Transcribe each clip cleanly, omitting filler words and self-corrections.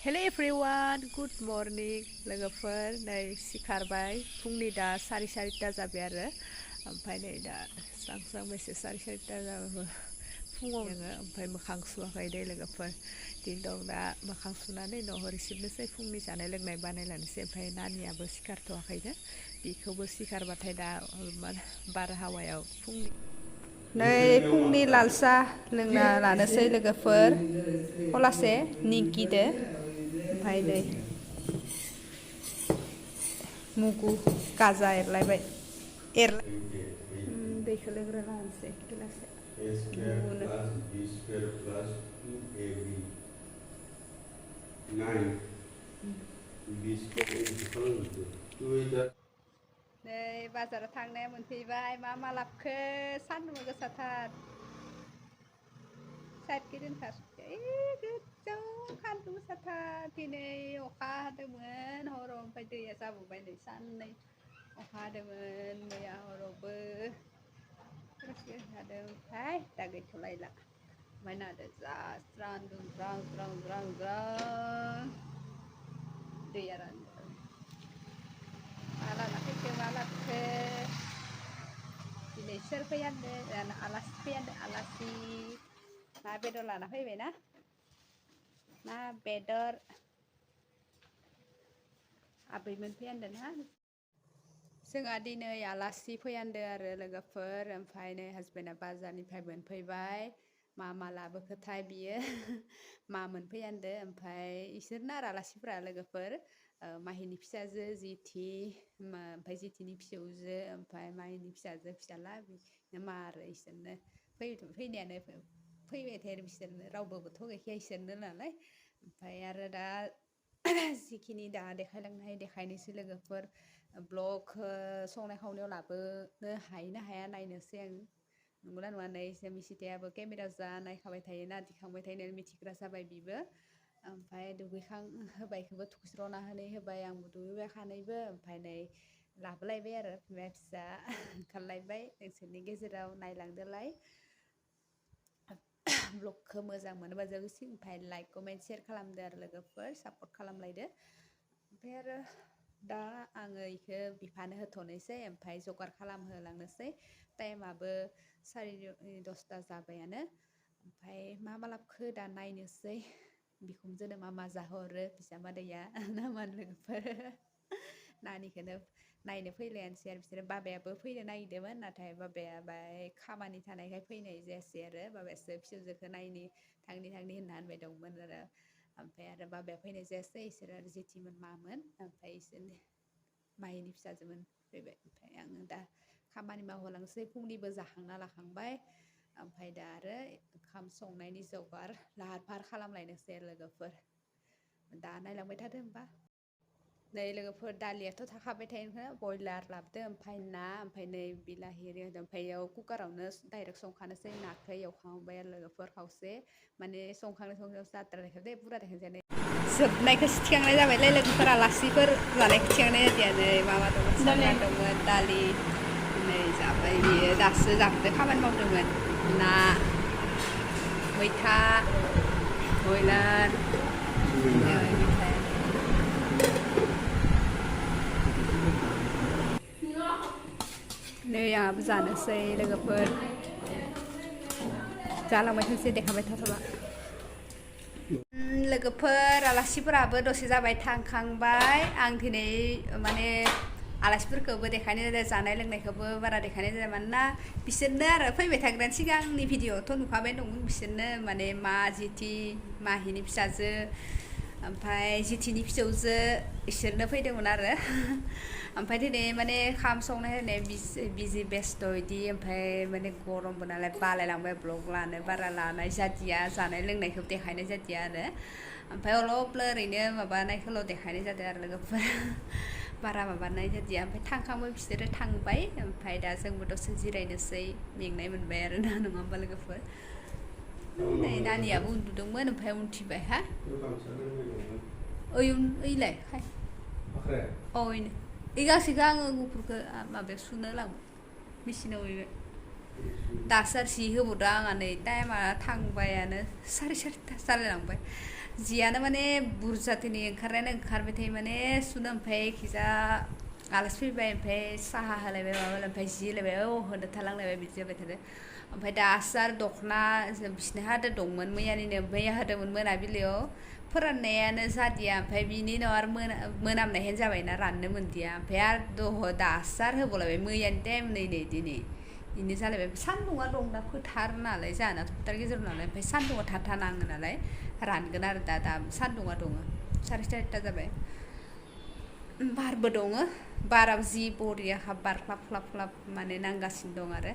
Hello everyone, good morning लोगोफोर नै सिखारबाय फुंनि दा सारिथा जाबाय आरो ओमफ्राय नै दा स्रां बेसे सारिथा जाबाबो फुङाव जोङो ओमफ्राय मोखां सुवाखै दे लोगोफोर दिन दं दा मोखां सुनानै न'आव रिसिबनोसै फुंनि जानाय लोंनाय बानायलानोसै ओमफ्राय नानियाबो सिखारथ'वाखैनो बिखौबो सिखारबाथाय दा बारहावायाव फुंनि नै फुंनि लाल साहा लोंना लानोसै लोगोफोर खलासे निंकिदो ओमफ्राय नै मुगु गाजा एरलायबाय दैखौ लोंग्रोना लानोसै गिलासे नै बाजाराव थांनाया मोनफैबाय मा लाबखो सान्दुङा गोसाथार साइडखि दोनथार गोजौ सान्दुं गोसाथार दिनै अखा हादोंमोन हराव ओमफ्राय दैया जाबोबाय नै साननै अखा हादोंमोन मैया हरावबो हादों ओमफ्राय दा गैथ'लायला ओमफ्राय नादो जा सान्दुं ज्रां दैया रानदों मा लाना फैखो मा लाबोखो दिनै सोर फैहांदों आलासि फैहांदों आलासि ना बेदर लाना फैबायना ना बेदर आबैमोन फैहांदों ना जोंहा दिनै आलासि फैहांदों आरो लोगोफोर ओमफ्राय नै हासबेन्डआ बाजारनिफ्राय मोनफैबाय मा लाबोखोथाय बियो मा मोनफैहांदों ओमफ्राय इसोरनो आरो आलासिफोरा लोगोफोर माहिनि फिसाजो जिथि ओमफ्राय जिथिनि फिसौजो ओमफ्राय माहिनि फिसाजो फिसाला मा आरो इसोरनो फैनायानो फैबाय थायो आरो बिसोरनो रावबोबोथ' गैखाया इसोरनो नालाय ओमफ्राय आरो दा जिखिनि दा देखायनोसै लोगोफोर ब्लग संनाय खावनायाव लाबोनो हायो ना हाया नायनोसै आं नंगौना नङा नै मिसिथायाबो केमेरा जा नायखाबाय थायोना दिखांबाय थायो मिथिग्रा जाबाय बिबो ओमफ्राय दुगैखां होबायखौबो थुखस्र'ना होबाय आंबो दुगैबाय खानैबो ओमफ्राय नै लाबोलायबाय आरो बिमा फिसा ओंखारलायबाय नोंसोरनि गेजेराव नायलांदोलाय ब्लगखौ मोजां मोनोबा जोंसि ओमफ्राय लाइक कमेन्ट शेयार खालामदो आरो लोगोफोर सापर्ट खालामलायदो ओमफ्राय आरो दा आङो इखौ बिफानो होथ'नोसै ओमफ्राय जगार खालामहोलांनोसै टाइमाबो 10:30 जाबायानो ओमफ्राय मा लाबोखो दा नायनोसै बिखुनजोनो मा जाहरो बिजामादैया ना मा लोगोफोर नानिखौनो नायनो फैलायानोसै आरो बिसोरो बाबायाबो फैनो नागिरदोंमोन नाथाय बाबाया बाय खामानि थानायखाय फैनाय जायासै आरो बाबायासो फिसौजोखौ नायनो थांनि होनना होनबाय दंमोन आरो ओमफ्राय आरो बाबाया फैनाय जायासै इसोर आरो जेथिमोन मामोन ओमफ्राय इसोरनि माहिनि फिसाजोमोन फैबाय ओमफ्राय आङो दा खामानि मावहोलांसै फुंनिबो जाखांना लाखांबाय ओमफ्राय दा आरो ओंखाम संनायनि जगार लाहार फाहार खालामलायनोसै आरो लोगोफोर दा नायलांबाय थादो होमबा नै लोगोफोर दालियाथ' थाखाबाय थायो बयलार लाबोदो ओमफ्राय ना ओमफ्राय नै बिलाहि होदों ओमफ्राय इयाव कुकारावनो डाइरेक्ट संखानोसै नाखौ एवखांबाय आरो लोगोफोर खावसे माने संखांनायावसो जाद्रायनायखौ दे बुरजा देखायजानाय जोबनायखौ थिखांनाय जाबायलै लोगोफोर आलासिफोर जानायखौ थिखांनाय जादिया नै माबा दंमोन साना दंमोन दालि नै जाबाय बियो दासो जाबोदो खामानि मावदोंमोन ना मैथा बयलार नै आंहाबो जानोसै लोगोफोर जालांबाय थानोसै देखाबाय थाथ'ला लोगोफोर आलासिफोराबो दसे जाबाय थांखांबाय आं दिनै माने आलासिफोरखौबो देखायनाय जादों जानाय लोंनायखौबो बारा देखायनाय जादों मानोना बिसोरनो आरो फैबाय थाग्रानि सिगांनि भिडिअ'आवथ' नुखाबाय दंमोन बिसोरनो माने मा जिथि माहिनि फिसाजो ओमफ्राय जिथिनि फिसौजो इसोरनो फैदोंमोन आरो ओमफ्राय दिनै माने खाम संनाय होनाय बिजि बेस्थ' बिदि ओमफ्राय माने गरमबो नालाय बालायलांबाय ब्लग लानो बारा लानाय जादिया जानाय लोंनायखौ देखायनाय जादिया आरो ओमफ्राय अलपल' ओरैनो माबानायखौल' देखायनाय जादों आरो लोगोफोर बारा माबानाय जादिया ओमफ्राय थांखांबाय बिसोरो थांबाय ओमफ्राय दा जोंबो दसे जिरायनोसै मेंनाय मोनबाय आरो ना नङा होमबा लोगोफोर नै नानियाबो उन्दुदोंमोन ओमफ्राय उनथिबाय हा ओइलाय अ इनो इ गांसेखौ आङो गुफुरखौ माबायाव सुनो लांबाय मेचिनाव हैबाय दासो आरो जि होबावदों आंहा नै टाइमा थांबायानो 3:30 जालायलांबाय जियानो माने बुरजाथिनि ओंखारबाय थायो माने सुनो ओमफ्राय खिजा आलासि फैबाय ओमफ्राय साहा होलायबाय माबालाय ओमफ्राय जि होलायबाय होनो थालांलायबाय बिदि जाबाय थादो ओमफ्राय दासो आरो दख'ना बिसोरनो हादो दंमोन मैयानिनो मैया होदोंमोन मोनाबिलियाव फोराननायानो जादिया ओमफ्राय बिनि उनाव आरो मोनामनायहाय जाबायना राननो मोनदिया ओमफ्राय आरो दासो आरो होबावलायबाय मैयानि टाइम नै दिनै बिनो जालायबाय सान्दुंआ दं दा फोथार नालाय जोंहानाथ' फोथार गेजेराव नालाय ओमफ्राय सान्दुंआ थाथा नाङो नालाय रानगोन आरो दा सान्दुंआ दङ 3:30 जाबाय बारबो दङ बाराव जि बरिया बार ख्लाब ख्लाब ख्लाब माने नांगासिनो दं आरो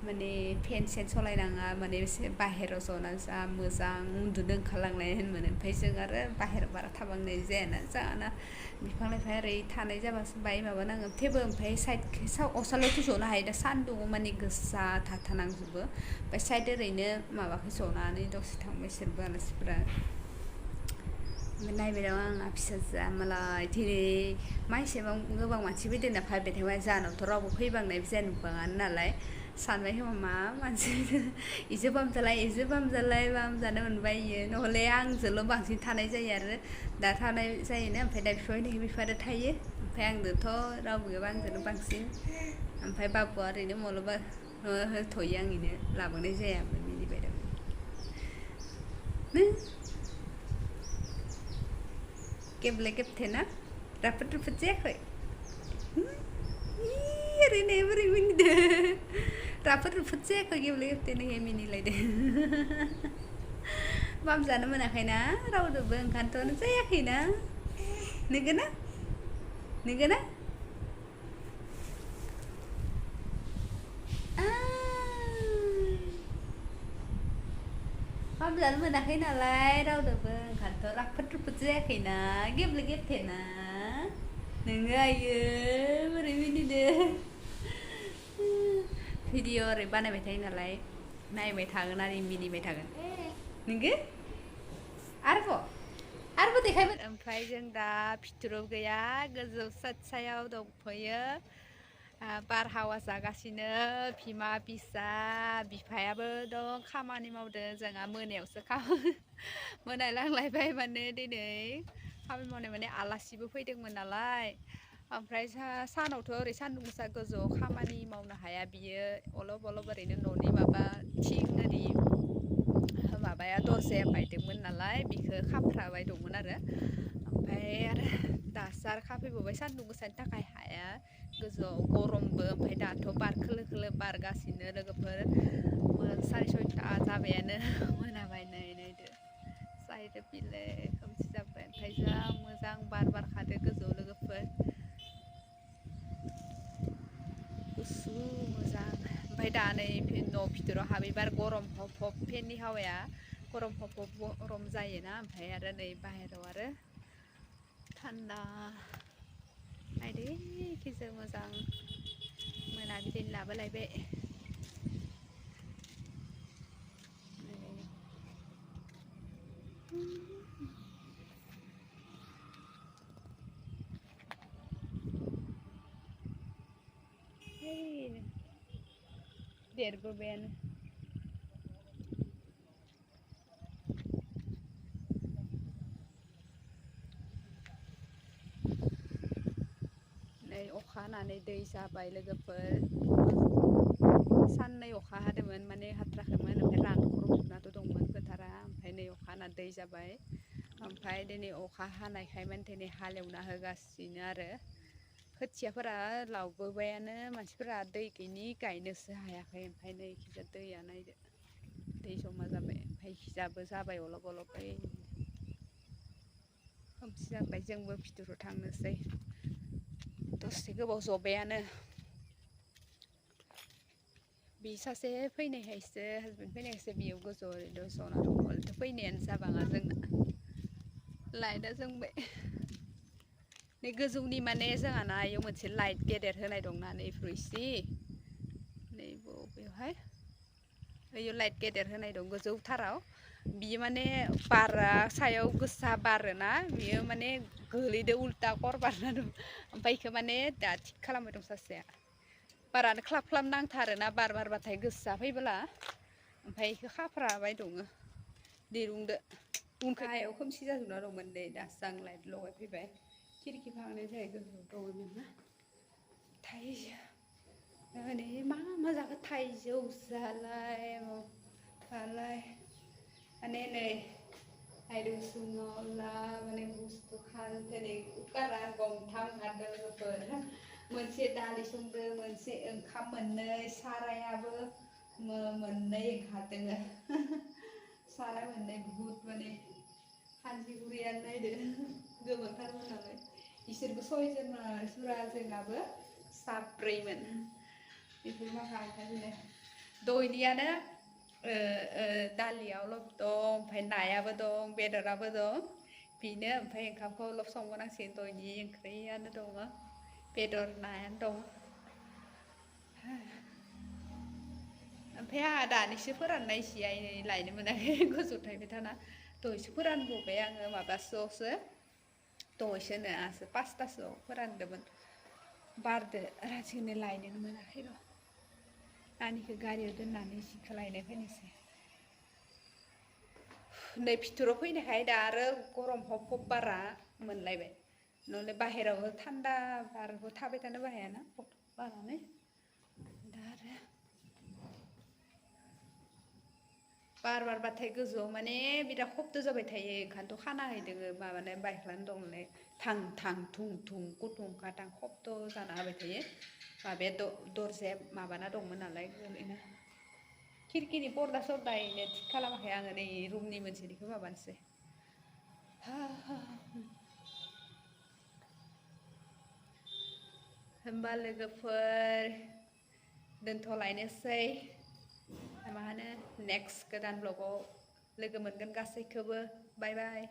माने फेन सेन सलायनाङा माने एसे बाहेराव जना जा मोजां उन्दुनो ओंखारलांनाय होनमोन ओमफ्राय जों आरो बाहेराव बारा थाबांनाय जायाना जोंहाना बिफां लाइफां ओरै थानाय जाबासो बाय माबा नाङो थेवबो ओमफ्राय साइड असालावथ' जनो हायो दा सान्दुङाव माने गोसा थानांजोबो ओमफ्राय साइड ओरैनो माबाखौ जनानै दसे थांबाय बिसोरबो आलासिफोरा नायबाय दं आंहा फिसाजोआ मालाय दिनै मा एसेबां गोबां मानसि फैदोंना फैबाय थाबाय जाहानावथ' रावबो फैबांनाय जाया नुबाङानो नालाय सानबाय खोमा मा मानसि इजो बामजानो मोनबाय इयो नहले आंजोंल' बांसिन थानाय जायो आरो दा थानाय जायोना ओमफ्राय दा बिफादो थायो ओमफ्राय आंजोंथ' रावबो गैयाबा आंजोंनो बांसिन ओमफ्राय बाबुआ ओरैनो माब्लाबा होथ'यो आं इनो लाबोनाय जाया मिनिबाय दं गेबले गेबथेना राफोद जायाखै ओरैनो बोरै मिनिदो राफोद जायाखै गेबले गेबथेनो मिनिलायदो बामजानो मोनाखैना रावजोंबो ओंखायनोथ' जायाखैना नोंगोना बामजानो मोनाखै नालाय रावजोंबो ओंखायनोथ' राफोद जायाखैना गेबले गेबथेना नोङो आयो बोरै मिनिदो भिडिअ ओरै बानायबाय थायो नालाय नायबाय थागोन आरो मिनिबाय थागोन नोंगो आरोबाव देखायबाय ओमफ्राय जों दा भितोराव गैया गोजौ सायाव दंफैयो बारहावा जागासिनो बिमा बिसा बिफायाबो दं खामानि मावदों जोंहा मोनायावसो मोनायलांलायबाय माने दिनै खामानि मावनाय माने आलासिबो फैदोंमोन नालाय ओमफ्राय सानावथ' ओरै सान्दुं गोसा गोजौआव खामानि मावनो हाया बियो अलप ओरैनो न'नि माबा थिं ओरि माबाया दरजाया बायदोंमोन नालाय बिखौ खाफ्राबाय दंमोन आरो ओमफ्राय आरो दासो आरो खाफैबावबाय सान्दुं गोसानि थाखाय हाया गोजौआव गरमबो ओमफ्राय दाथ' बार खोलो खोलो बारगासिनो लोगोफोर 6:30 जाबायानो मोनाबाय नायदो साइड बिले खोमसि जाबाय ओमफ्राय जा मोजां बार बारखादो गोजौआव लोगोफोर गुसु मोजां ओमफ्राय दा नै न' भितोराव हाबैबार गरम हब फेननि हावाया गरम जायोना ओमफ्राय आरो नै बाहेराव आरो थान्दा नायदो खिजो मोजां मोनाबिलिनि लाबोलायबाय देरबोबायानो नै अखा हानानै दै जाबाय लोगोफोर साननै अखा हादोंमोन माने हाथाराखैमोन ओमफ्राय रानख्रबजोबनाथ' दंमोन फोथारा ओमफ्राय नै अखा हाना दै जाबाय ओमफ्राय दिनै अखा हानायखाय माने दिनै हालेवना होगासिनो आरो खोथियाफोरा लावबोबायानो मानसिफोरा दै गैयिनि गायनोसो हायाखै ओमफ्राय नै खिजा दैया नायदो दै जमा जाबाय ओमफ्राय खिजाबो जाबाय अलप खोमसि जाबाय जोंबो भितोराव थांनोसै दसे गोबाव जबायानो बि सासे फैनायखायसो हासबेन्ड फैनायखायसो बेयाव गोजौआव ओरैनो जना दंथ' फैनायानो जाबाङा जोंना लाइटआ जोंबाय नै गोजौनि माने जोंहाना आयौ मोनसे लाइट गेदेर होनाय दंना नै फ्रुइसि नै बेवहाय ओइयो लाइट गेदेर होनाय दं गोजौथाराव बियो माने बारा सायाव गोसा बारोना बियो माने गोलैदो उल्था कर बारना दं ओमफ्राय बेखौ माने दा थिग खालामबाय दं सासेया बारानो ख्लाब ख्लाब नांथारोना बार बारबाथाय गोसा फैबोला ओमफ्राय बेखौ खाफ्राबाय दङ दिरुंदो गाहायाव खोमसि जाजोबना दंमोन नै दासो आं लाइट लगायफैबाय खिरखि फांनाय जायो गोजौआव दङमोन ना थाइजौ नै मा जाखो थाइजौ जालाय मालाय माने नै आइरसुङावला माने बुस्थु खानथै कुकारा गंथाम हारदों लोगोफोर मोनसे दालि संदो मोनसे ओंखाम मोननै सारायाबो मोननै ओंखारदों साराय मोननै बुहुत माने खानजिगुरियानो नायदो गोबांथारमोन नालाय इसोरबो सयजन सुरा जोंनाबो साब्रैमोन बेफोर माखा ओंखायनो दयनियानो दालियावल' दं ओमफ्राय नायाबो दं बेदराबो दं बेनो ओमफ्राय ओंखामखौ लब संबावनांसिगोन दयनि ओंख्रियानो दङ बेदर नायानो दं ओमफ्राय आंहा दानिसो फोराननाय सि आइ लायनो मोनाखै गोजौ थायबाय थाना दहायसो फोरानबोबाय आङो माबासोआवसो दहायसोनो आंहासो 5टासोआव फोरानदोंमोन बारदो राजिनो लायनोनो मोनाखै र' आंनिखौ गारियाव दोननानै सिखौ लायनाय फैनोसै नै भितराव फैनायखाय दा आरो गरम हब हब बारा मोनलायबाय नहले बाहेरावबो थान्दा बारबो थाबाय थानोबो हायाना बारानो दा आरो बार बारबाथाय गोजौआव माने बिराद खब्द जाबाय थायो ओंखायनोथ' खाना हैदोङो माबानाय बायख्लानो दं नालाय थां थां थुं थुं गुथुं गाथां खब्द जाना होबाय थायो माबाया दरजाया माबाना दंमोन नालाय ओरैनो खिरखिनि पर्दा सर्दा इनो थिग खालामाखै आङो नै रुमनि मोनसेनिखौ माबानोसै होमबा लोगोफोर दोनथ'लायनोसै मा होनो नेक्स्ट गोदान ब्लगाव लोगो मोनगोन गासैखौबो बाय बाय